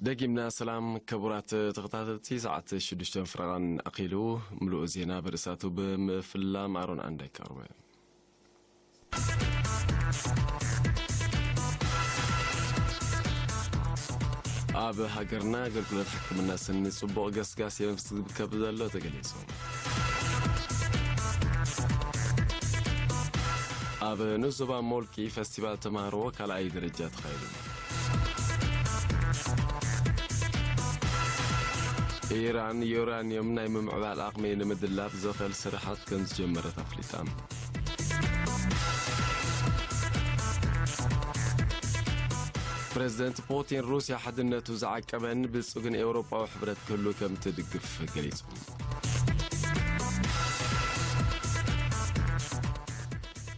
ደጊምና ሰላም ክቡራት ተኸታተልቲ፣ ሰዓት ሽዱሽተ ፍረቓን ኣኺሉ። ምሉእ ዜና ብርእሳቱ ብምፍላም ኣሮን ኣንደ ቀርበ። ኣብ ሃገርና ኣገልግሎት ሕክምና ስኒ ጽቡቕ ገስጋስ የመዝግብ ከም ዘሎ ተገሊጹ። ኣብ ንኡስ ዞባ ሞልቂ ፈስቲቫል ተማሃሮ ካልኣይ ደረጃ ተኻይዱ። ኢራን ዩራንዮም ናይ ምምዕባል ዓቕሚ ንምድላብ ዘኽእል ስራሓት ከም ዝጀመረት ኣፍሊጣ። ፕሬዝደንት ፑቲን ሩስያ ሓድነቱ ዝዓቀበን ብልጽግን ኤውሮጳዊ ሕብረት ክህሉ ከም ትድግፍ ገሊጹ።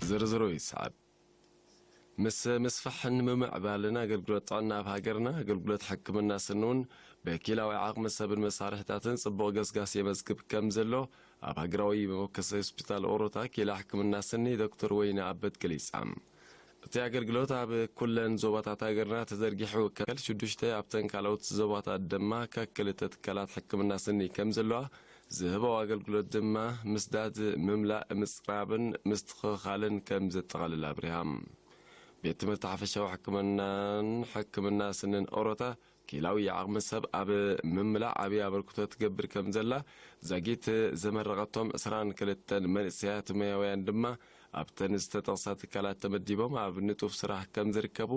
ዝርዝሩ ይስዓብ። ምስ ምስፋሕን ምምዕባልን ኣገልግሎት ጥዕና ኣብ ሃገርና፣ ኣገልግሎት ሕክምና ስኒ እውን ብኪላዊ ዓቕሚ ሰብን መሳርሕታትን ጽቡቕ ገስጋስ የመዝግብ ከም ዘሎ ኣብ ሃገራዊ መወከሲ ሆስፒታል ኦሮታ ኪላ ሕክምና ስኒ ዶክተር ወይኒ ኣበት ገሊጻ። እቲ ኣገልግሎት ኣብ ኩለን ዞባታት ሃገርና ተዘርጊሑ፣ ከል ሽዱሽተ ኣብተን ካልኦት ዞባታት ድማ ከክልተ ትካላት ሕክምና ስኒ ከም ዘለዋ ዝህበው ኣገልግሎት ድማ ምስዳድ፣ ምምላእ፣ ምጽራብን ምስትኽኻልን ከም ዘጠቓልል ኣብሪሃ። ቤት ትምህርቲ ሓፈሻዊ ሕክምናን ሕክምና ስንን ኦሮታ ኪላዊ ዓቕሚ ሰብ ኣብ ምምላእ ዓብዪ ኣበርክቶ ትገብር ከም ዘላ ዛጊት ዘመረቐቶም ዕስራን ክልተን መንእሰያት መያውያን ድማ ኣብተን ዝተጠቕሳ ትካላት ተመዲቦም ኣብ ንጡፍ ስራሕ ከም ዝርከቡ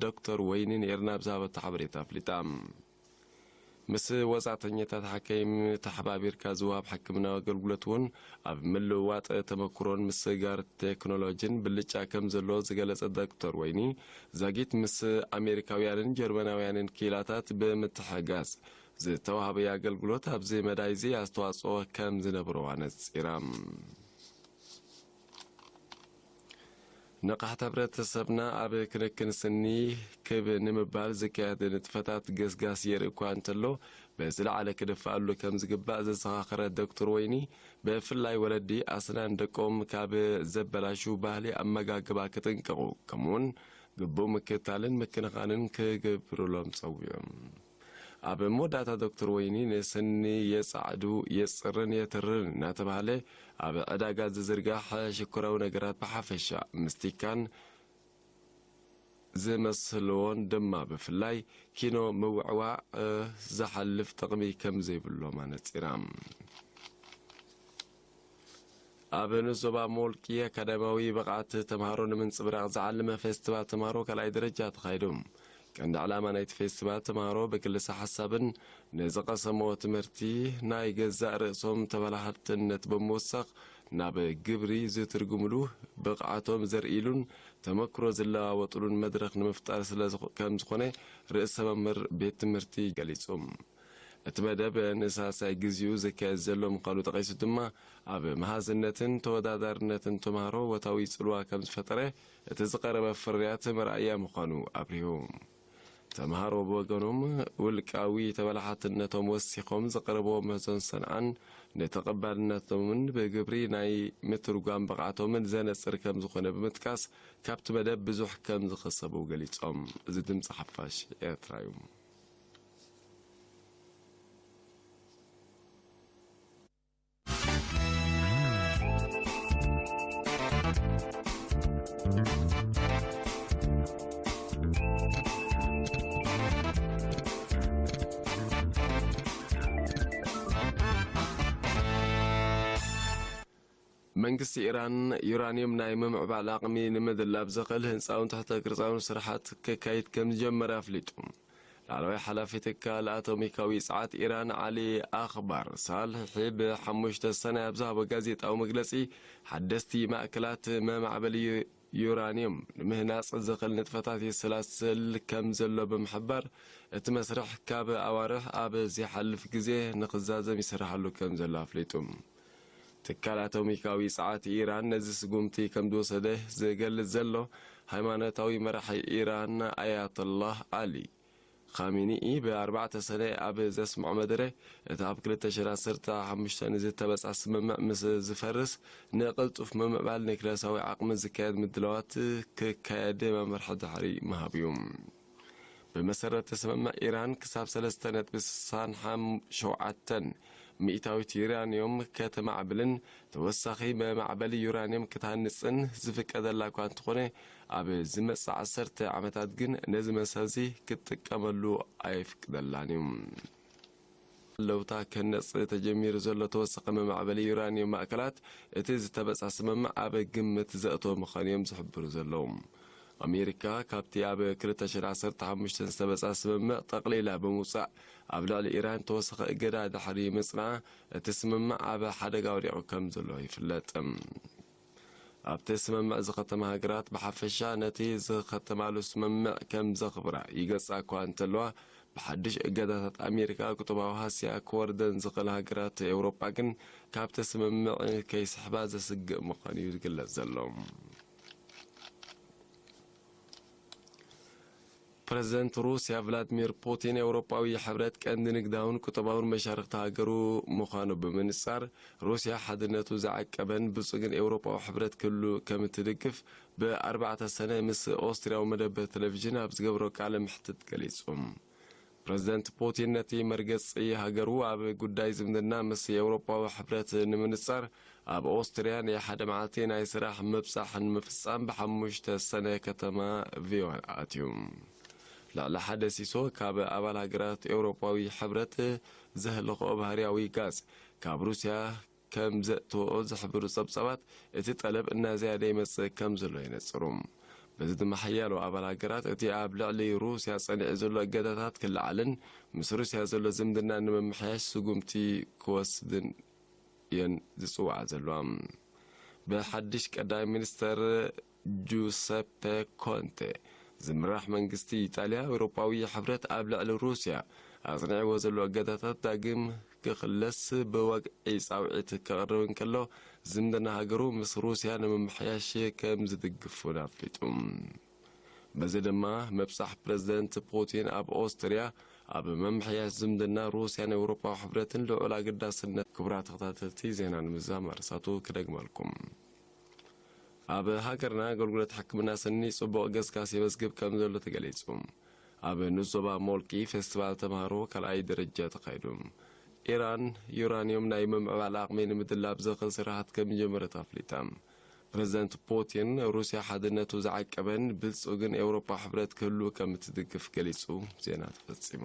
ዶክተር ወይኒ ንኤርና ኣብ ዝሃበቶ ሓበሬታ ኣፍሊጣ። ምስ ወጻእተኛታት ሓካይም ተሓባቢርካ ዝወሃብ ሕክምናዊ ኣገልግሎት እውን ኣብ ምልውዋጥ ተመክሮን ምስጋር ቴክኖሎጂን ብልጫ ከም ዘሎ ዝገለጸ ዶክተር ወይኒ፣ ዛጊት ምስ ኣሜሪካውያንን ጀርመናውያንን ክኢላታት ብምትሕግጋዝ ዝተዋህበ ኣገልግሎት ኣብዚ መዳይ እዚ ኣስተዋጽኦ ከም ዝነብሮ ኣነጺራ። ንቕሓት ሕብረተሰብና ኣብ ክንክን ስኒ ክብ ንምባል ዝካየድ ንጥፈታት ገስጋስ የርኢ እኳ እንተሎ፣ ብዝለዓለ ክድፍኣሉ ከም ዝግባእ ዘዘኻኸረ ዶክተር ወይኒ፣ ብፍላይ ወለዲ ኣስናን ደቆም ካብ ዘበላሹ ባህሊ ኣመጋግባ ክጥንቀቑ፣ ከምኡውን ግቡእ ምክትታልን ምክንኻንን ክገብሩሎም ጸዊዑ። ኣብ መወዳእታ ዶክተር ወይኒ፣ ንስኒ የጻዕዱ፣ የጽርን የትርን እናተባህለ ኣብ ዕዳጋ ዝዝርጋሕ ሽኮራዊ ነገራት ብሓፈሻ ምስቲካን ዝመስልዎን ድማ ብፍላይ ኪኖ ምውዕዋዕ ዝሓልፍ ጥቕሚ ከም ዘይብሎም ኣነጺራ። ኣብ ንኡስ ዞባ ሞልቂ ኣካዳሚያዊ ብቕዓት ተምሃሮ ንምንጽብራቕ ዝዓለመ ፌስቲቫል ተምሃሮ ካልኣይ ደረጃ ተኻይዱ። ቀንዲ ዕላማ ናይቲ ፌስቲቫል ተምሃሮ ብክልሰ ሓሳብን ንዝቐሰምዎ ትምህርቲ ናይ ገዛእ ርእሶም ተበላሓትነት ብምውሳኽ ናብ ግብሪ ዝትርጉምሉ፣ ብቕዓቶም ዘርእይሉን ተመክሮ ዝለዋወጥሉን መድረኽ ንምፍጣር ስለ ዝኾ-፣ ከም ዝኾነ ርእሰ መምህር ቤት ትምህርቲ ገሊጹ። እቲ መደብ ንሳልሳይ ግዜኡ ዝካየድ ዘሎ ምዃኑ ጠቒሱ ድማ፣ ኣብ መሃዝነትን ተወዳዳርነትን ተምሃሮ ወታዊ ጽልዋ ከም ዝፈጠረ እቲ ዝቐረበ ፍርያት መርኣያ ምዃኑ ኣብሪሁ። ተምሃሮ ብወገኖም፣ ውልቃዊ ተበላሓትነቶም ወሲኾም ዝቐረብዎ ምህዞን ሰንዓን ንተቐባልነቶምን ብግብሪ ናይ ምትርጓም ብቕዓቶምን ዘነጽር ከም ዝኾነ ብምጥቃስ፣ ካብቲ መደብ ብዙሕ ከም ዝኸሰቡ ገሊጾም። እዚ ድምጺ ሓፋሽ ኤርትራ እዩ። መንግስቲ ኢራን፣ ዩራንየም ናይ ምምዕባል ዓቕሚ ንምድላብ ዘኽእል ህንጻውን ትሕተ ቅርጻውን ስራሓት ከካይድ ከም ዝጀመረ ኣፍሊጡ። ላዕለዋይ ሓላፊ ትካል ኣቶሚካዊ ጸዓት ኢራን ዓሊ ኣኽባር ሳልሒ ብሓሙሽተ ሰነ ኣብ ዝሃቦ ጋዜጣዊ መግለጺ፣ ሓደስቲ ማእከላት መማዕበሊ ዩ-፣ ዩራንየም ንምህናጽ ዘኽእል ንጥፈታት የሰላስል ከም ዘሎ ብምሕባር፣ እቲ መስርሕ ካብ ኣዋርሕ ኣብ ዝሓልፍ ግዜ ንኽዛዘም ይስርሓሉ ከም ዘሎ ኣፍሊጡ። ትካል ኣቶሚካዊ ጸዓት ኢራን ነዚ ስጉምቲ ከም ዝወሰደ ዝገልጽ ዘሎ ሃይማኖታዊ መራሒ ኢራን ኣያቶላህ ዓሊ ኻሜኒኢ ብኣርባዕተ ሰነ ኣብ ዘስምዖ መደረ፣ እቲ ኣብ ክልተ ሽሕን ዓሰርተ ሓሙሽተን ዝተበጽሐ ስምምዕ ምስ ዝፈርስ፣ ንቕልጡፍ ምምዕባል ኒክለሳዊ ዓቕሚ ዝካየድ ምድላዋት ክካየድ መምርሒ ድሕሪ ምሃብ እዩ። ብመሰረት እቲ ስምምዕ፣ ኢራን ክሳብ ሰለስተ ነጥቢ ስሳን ሓሙሽተን ሚእታዊት ዩራንዮም ከተማዕብልን ተወሳኺ መማዕበሊ ዩራንዮም ክትሃንጽን ዝፍቀደላ እኳ እንተኾነ፣ ኣብ ዝመጽእ ዓሰርተ ዓመታት ግን ነዚ መሰልዚ ክትጥቀመሉ ኣይፍቅደላን እዩ። ለውታ ክህነጽ ተጀሚሩ ዘሎ ተወሳኺ መማዕበሊ ዩራንዮም ማእከላት፣ እቲ ዝተበጽሐ ስምምዕ ኣብ ግምት ዘእተወ ምዃኑ እዮም ዝሕብሩ ዘለዉ። ኣሜሪካ ካብቲ ኣብ ክልተ ሽሕን ዓሰርተ ሓሙሽተን ዝተበጽሐ ስምምዕ ጠቕሊላ ብምውጻእ፣ ኣብ ልዕሊ ኢራን ተወሳኺ እገዳ ድሕሪ ምጽንዓ፣ እቲ ስምምዕ ኣብ ሓደጋ ወዲቑ ከም ዘሎ ይፍለጥ። ኣብቲ ስምምዕ ዝኸተማ ሃገራት ብሓፈሻ ነቲ ዝኸተማሉ ስምምዕ ከም ዘኽብራ ይገልጻ እኳ እንተለዋ፣ ብሓድሽ እገዳታት ኣሜሪካ ቁጠባዊ ሃስያ ክወርደን ዝኽእል ሃገራት ኤውሮጳ ግን ካብቲ ስምምዕ ከይስሕባ ዘስግእ ምዃኑ እዩ ዝግለጽ ዘሎ። ፕረዚደንት ሩስያ ቭላድሚር ፑቲን፣ ኤውሮጳዊ ሕብረት ቀንዲ ንግዳውን ቁጠባውን መሻርኽቲ ሃገሩ ምዃኑ ብምንጻር፣ ሩስያ ሓድነቱ ዝዓቀበን ብጹግን ኤውሮጳዊ ሕብረት ክህሉ ከም እትድግፍ ብኣርባዕተ ሰነ ምስ ኦስትርያዊ መደበር ቴሌቪዥን ኣብ ዝገብሮ ቃለ መሕትት ገሊጹ። ፕረዚደንት ፑቲን ነቲ መርገጺ ሃገሩ ኣብ ጉዳይ ዝምድና ምስ ኤውሮጳዊ ሕብረት ንምንጻር ኣብ ኦስትርያ ናይ ሓደ መዓልቲ ናይ ስራሕ ምብጻሕ ንምፍጻም ብሓሙሽተ ሰነ ከተማ ቪዮን ኣትዩ። ልዕሊ ሓደ ሲሶ ካብ ኣባል ሃገራት ኤውሮጳዊ ሕብረት ዘህልኽኦ ባህርያዊ ጋዝ ካብ ሩስያ ከም ዘእተወኦ ዝሕብሩ ጸብጻባት፣ እቲ ጠለብ እናዘያደ ይመጽእ ከም ዘሎ የነጽሩ። በዚ ድማ ሓያሎ ኣባል ሃገራት እቲ ኣብ ልዕሊ ሩስያ ጸኒዑ ዘሎ እገዳታት ክለዓልን ምስ ሩስያ ዘሎ ዝምድና ንምምሕያሽ ስጉምቲ ክወስድን እየን ዝጽውዓ ዘለዋ። ብሓድሽ ቀዳማይ ሚኒስተር ጁሰፐ ኮንቴ ዝምራሕ መንግስቲ ኢጣልያ፣ ኤውሮጳዊ ሕብረት ኣብ ልዕሊ ሩስያ ኣጽኒዕዎ ዘሎ እገዳታት ዳግም ክኽለስ ብወግዒ ጻውዒት ከቕርብ እንከሎ፣ ዝምድና ሃገሩ ምስ ሩስያ ንምምሕያሽ ከም ዝድግፉን ኣፍሊጡ። በዚ ድማ ምብጻሕ ፕረዚደንት ፑቲን ኣብ ኦስትርያ ኣብ ምምሕያሽ ዝምድና ሩስያን ኤውሮጳዊ ሕብረትን ልዑል ኣገዳስነት። ክቡራት ተኸታተልቲ፣ ዜና ንምዝዛም ኣርእስታቱ ክደግመልኩም። ኣብ ሃገርና ኣገልግሎት ሕክምና ስኒ ጽቡቕ ገስጋስ የመዝግብ ከም ዘሎ ተገሊጹ። ኣብ ንዞባ ሞልቂ ፌስቲቫል ተምሃሮ ካልኣይ ደረጃ ተኻይዱ። ኢራን ዩራንዮም ናይ ምምዕባል ዓቕሚ ንምድላብ ዘኽእል ስራሓት ከም ጀመረት ኣፍሊጣ። ፕረዚደንት ፑቲን፣ ሩስያ ሓድነቱ ዝዓቀበን ብልጹግን ኤውሮጳ ሕብረት ክህሉ ከም እትድግፍ ገሊጹ። ዜና ተፈጺሙ።